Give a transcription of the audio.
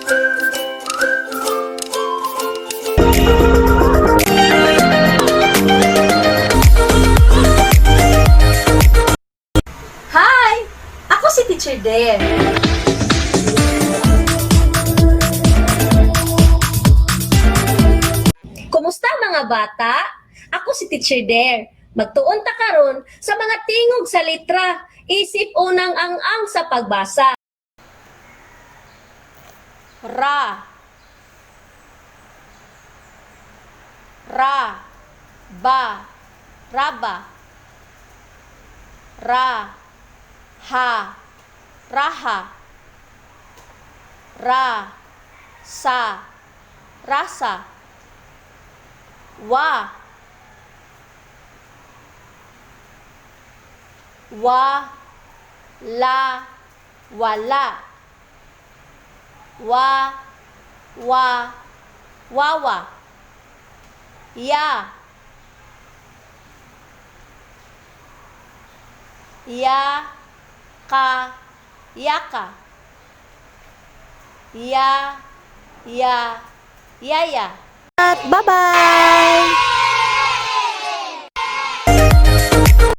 Hi! Ako si Teacher Dare. Kumusta, mga bata? Ako si Teacher Dare. Magtuon ta karon sa mga tingog sa litra. Isip unang ang-ang sa pagbasa. Ra, ra, ba, raba, ra, ha, raha, ra, sa, rasa, wa, wa, la, wala, wa, wa, wawa, ya, ya, ka, yaka, ya, ya, yaya. At bye-bye!